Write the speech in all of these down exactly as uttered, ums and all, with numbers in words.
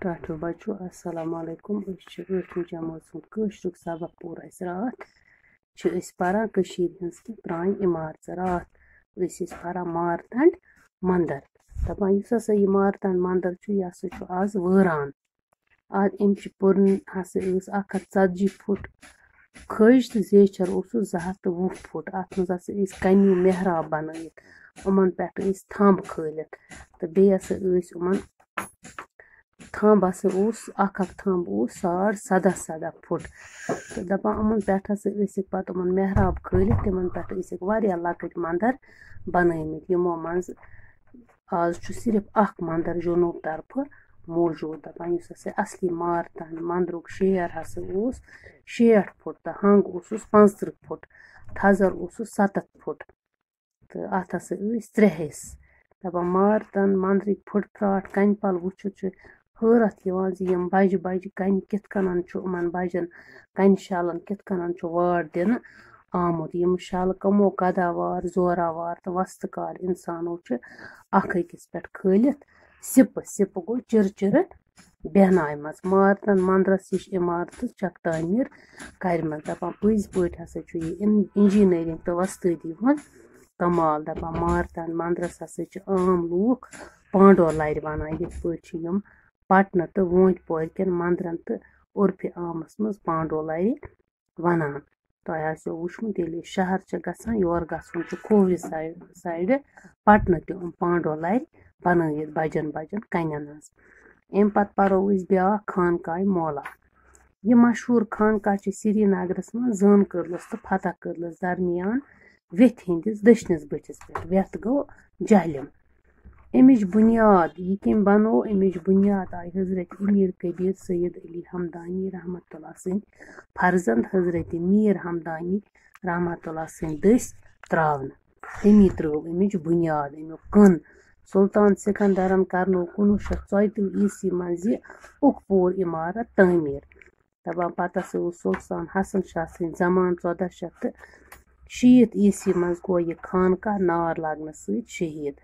ٹاٹھیو بچو، السلام علیکم۔ أسۍ چھِ ٲٹھمہِ جمٲژ ہُنٛد کٲشرُک سبق پوٚر اَسہِ راتھ۔ چھِ أسۍ پران کٔشیٖرِ ہٕنٛز کینٛہہ پرٛانہِ عمارژٕ۔ راتھ ٲسۍ أسۍ پران مارتنڈ مندر۔ دَپان یُس ہسا یہِ مارتنڈ مندر چھُ، یہِ ہسا چھُ آز وٲران۔ آز اَمہِ چہِ پُرن ہسا ٲس اکھ ہَتھ ژتجی فُٹ کھٔج تہٕ زیچھر اوسُس زٕ ہَتھ تہٕ وُہ فُٹ۔ اَتھ منٛز ہسا ٲسۍ کَنہِ محراب بنٲیِتھ، یِمن پٮ۪ٹھ ٲسۍ تھمب کھٲلِتھ، تہٕ بیٚیہِ ہسا ٲسۍ یِمن تھمب ہسا اوس، اکھ اکھ تھمب اوس ساڑ سَداہ سَداہ فُٹ۔ تہٕ دَپان یِمن پٮ۪ٹھ ہسا ٲسِکھ پَتہٕ یِمن محراب کھٲلِتھ، تِمن پٮ۪ٹھ ٲسِکھ واریاہ لۄکٕٹۍ مندر بنٲومٕتۍ، یِمو منٛز آز چھُ صرف اکھ مندر جنوب طرفہٕ موجود۔ دَپان یُس ہسا اصلی مارتنڈ مندرُک شیر ہسا اوس شیٹھ فُٹ تہٕ ہنگ اوسُس پانٛژترٕٛہ فُٹ، تھزر اوسُس سَتَتھ فُٹ۔ تہٕ اَتھ ہسا ٲسۍ ترٛےٚ حصہٕ۔ دَپان مارتنڈ مندرٕکۍ پھُٹ پھراٹ کنہِ پل وٕچھِتھ چھُ حٲرتھ یِوان زِ یِم بجہِ بجہِ کنہِ کِتھ کٔنۍ چھُ یِمن بجن کنہِ شالن کِتھ کٔنۍ چھُ واٹ دِنہٕ آمُت۔ یِم شالہٕ کمو قداوار، زوراوار تہٕ وستہٕ کار انسانو چھِ اکھ أکِس پٮ۪ٹھ کھٲلِتھ سِپہٕ، سِپہٕ گوٚو چِرٕ چِرٕ بیہناومژ۔ مارتنڈ مندرس ہِش عمارتہٕ چھکھ تعمیٖر کرِمژ۔ دَپان پٔزۍ پٲٹھۍ ہسا چھُ یہِ اِن-، انجینئرنگ تہٕ وۄستٲدی ہُنٛد کمال۔ دَپان مارتنڈ مندرس ہسا چھِ عام لوٗکھ پانڈو لرِ ونان، یِتھ پٲٹھۍ چھِ یِم پٹنہٕ تہٕ وونٛتۍ پورِ کٮ۪ن مندرن تہٕ عرفِ عامس منٛز پانڈو لرِ ونان۔ تۄہہِ آسیو وٕچھمُت، ییٚلہِ أسۍ شہر چھِ گژھان، یورٕ گژھُن چھُ کھوورِ سایڈ، سایڈِ پٹنہٕ تہِ یِم پانڈو لرِ بنٲیِتھ بجن بجن کنٮ۪ن ہٕنٛز۔ اَمہِ پتہٕ پرو أسۍ بیٛاکھ خانقاہِ مولا۔ یہِ مشہوٗر خانقاہ چھِ سرینگرس منٛز زٲنہٕ کٔدلس تہٕ فتح کٔدلس درمیان ویٚتھِ ہٕنٛدِس دٔچھنِس بٔٹھِس پٮ۪ٹھ۔ ویٚتھ گوٚو جہلِم۔ اَمِچ بُنیاد، یہِ کٔمۍ بنوو؟ اَمِچ بُنیاد آیہِ حضرت امیر کبیر سید علی ہمدانی رحمتہ اللہ سٕنٛدِ فرزند حضرت میر ہمدانی رحمتہ اللہ سٕنٛدِ دٔسۍ تراونہٕ۔ تٔمی ترٲو اَمِچ بُنیاد، اَمیُک کٕن۔ سلطان سکندرن کرنوو کُنوُہ شیٚتھ ژۄیہِ ترٕٛہ عیسوی منٛز یہِ اُکھ پوٗر عمارت تعمیٖر۔ دَپان پتہٕ ہسا اوس سلطان حسن شاہ سٕنٛدِ زمانہٕ ژۄداہ شیٚتھ تہٕ شیٖتھ عیسوی منٛز گوٚو یہِ خانقاہ نار لگنہٕ سۭتۍ شہیٖد۔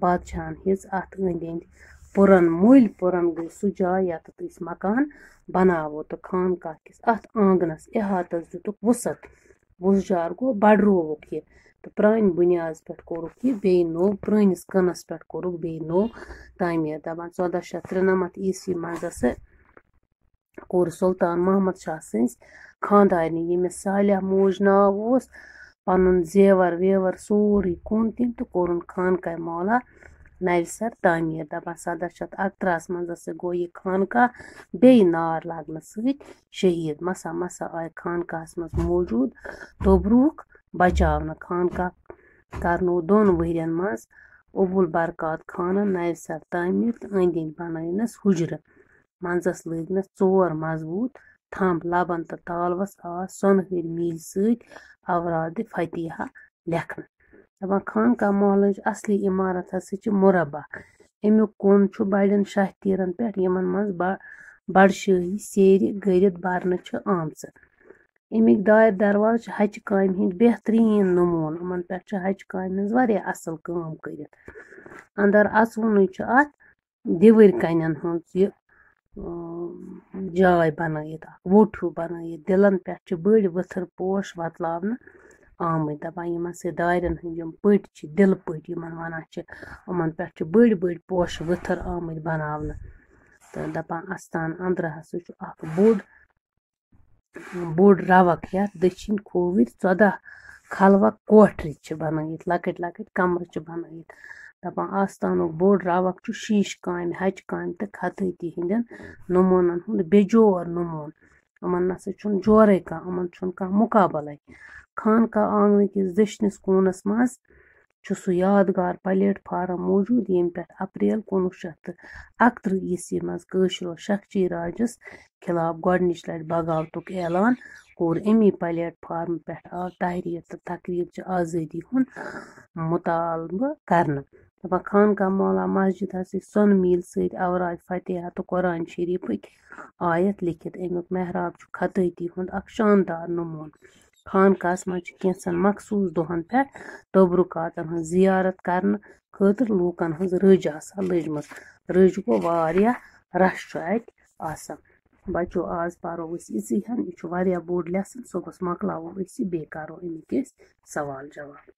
بادشاہن ہیٚژ اَتھ أنٛدۍ أنٛدۍ پُرن، مٔلۍ پُرن گٔے سُہ جاے یَتَتھ أسۍ مکان بناوو، تہٕ خانقاہ کِس اَتھ آنٛگنس احاطس دِتُکھ وُسعت۔ وُسجار گوٚو بڑرووُکھ یہِ، تہٕ پرٛانہِ بُنیادس پٮ۪ٹھ کوٚرُکھ یہِ بیٚیہِ نوٚو، پرٛٲنِس کٕنس پٮ۪ٹھ کوٚرُکھ بیٚیہِ نوٚو تعمیٖر۔ دَپان ژۄداہ شیٚتھ ترٛنَمَتھ عیسوی منٛز ہسا کوٚر سلطان محمد شاہ سٕنٛزِ خانٛدارنہِ، ییٚمِس صالح موج ناو اوس، پنُن زیور ویور سورُے کُن تٔمۍ تہٕ کوٚرُن خانقاہ مولا نوِ سر تعمیٖر۔ دَپان سَداہ شیٚتھ اَکترٛہَس منٛز ہسا گوٚو یہِ خانقاہ بیٚیہِ نار لگنہٕ سۭتۍ شہیٖد۔ مسا مسا آیہِ خانقاہَس منٛز موجوٗد توبروٗک بچاونہٕ۔ خانقاہ کرنوو دۄن ؤرین منٛز ابوالبرکات خانن نوِ سر تعمیٖر تہٕ أنٛدۍ أنٛدۍ بنٲونس حُجرٕ۔ منٛزس لٲگنس ژور مضبوٗط تھمب۔ لبن تہٕ تالوس آس سۄنہٕ ہٕنٛدۍ میٖلۍ سۭتۍ اورادِ فتحیہ لیکھنہٕ۔ دَپان خانقاہ محلٕچ اصلی عمارت ہسا چھِ مربع۔ اَمیُک کُن چھُ بڑٮ۪ن شاہ تیٖرن پٮ۪ٹھ، یِمن منٛز بڑ-، بڑشٲہی سیرِ گٔرِتھ برنہٕ چھِ آمژٕ۔ اَمِکۍ دارِ دروازٕ چھِ ہَچہِ کامہِ ہٕنٛدۍ بہتریٖن نموٗنہٕ۔ یِمن پٮ۪ٹھ چھِ ہَچہِ کامہِ ہٕنٛز واریاہ اصل کٲم کٔرِتھ۔ اندر اژوُنُے چھُ اتھ دِوٕرۍ کنٮ۪ن ہٕنٛز یہِ، اۭں، جاے بنٲیِتھ، اکھ ووٚٹھ ہیوٗ بنٲیِتھ۔ دِلن پٮ۪ٹھ چھِ بٔڑۍ ؤتھٕر پوش وۄتلاونہٕ آمٕتۍ۔ دَپان یِمن سۭتۍ دارٮ۪ن ہٕنٛدۍ یِم پٔٹۍ چھِ، دِلہٕ پٔٹۍ یِمن وَنان چھِ، یِمن پٮ۪ٹھ چھِ بٔڑۍ بٔڑۍ پوشہٕ ؤتھٕر آمٕتۍ بناونہٕ۔ تہٕ دَپان اَستان أنٛدرٕ ہسا چھُ اکھ بوٚڑ بوٚڑ رَوَق، یَتھ دٔچھِنۍ کھووٕرۍ ژۄداہ خلوَق کوٹھرِ چھِ بَنٲیِتھ، لۄکٕٹۍ لۄکٕٹۍ کَمرٕ چھِ بَنٲیِتھ۔ دَپان آستانُک بوٚڑ رَوَق چھُ شیٖشہٕ کامہِ، ہَچہِ کامہِ تہٕ خطٲطی ہٕنٛدٮ۪ن نموٗنَن ہُنٛد بے جور نموٗنہٕ۔ یِمَن نہ سا چھُنہٕ جورَے کانٛہہ، یِمَن چھُنہٕ کانٛہہ مُقابلَے۔ خانقاہ آنٛگنہٕ کِس دٔچھنِس کوٗنَس منٛز چھُ سُہ یادگار پلیٹ فارم موجود، ییٚمہِ پٮ۪ٹھ اپریل کُنوُہ شیٚتھ تہٕ اَکترٕہ عیسوی منٛز کٲشرو شخچی راجس خلاف گۄڈٕنِچ لٹہِ بغاوتُک اعلان کوٚر۔ اَمی پلیٹ فارم پٮ۪ٹھ آو تحریر تہٕ تقریرچہِ آزٲدی ہُنٛد مطالبہٕ کرنہٕ۔ دَپان خانقاہ مولا مسجد ہسا چھِ سۄنہٕ میٖل سۭتۍ اوراد فتحہ تہٕ قرآن شریفٕکۍ آیت لیکھِتھ۔ اَمیُک محراب چھُ خطٲطی ہُنٛد اکھ شاندار نموٗنہٕ۔ خانقاہس منٛز چھِ کینٛژن مخصوٗص دۄہن پٮ۪ٹھ تبرکاتن ہٕنٛز زیارت کرنہٕ خٲطرٕ لوٗکن ہٕنٛز رٔج آسان لٔجمٕژ۔ رٔج گوٚو واریاہ رَش چھُ اَتہِ آسان۔ بَچو، آز پَرو أسۍ یِژٕے ہَن، یہِ چھُ واریاہ بوٚڑ lesson، صُبحَس مۄکلاوو أسۍ یہِ، بیٚیہِ کَرو اَمِکۍ أسۍ سوال جواب۔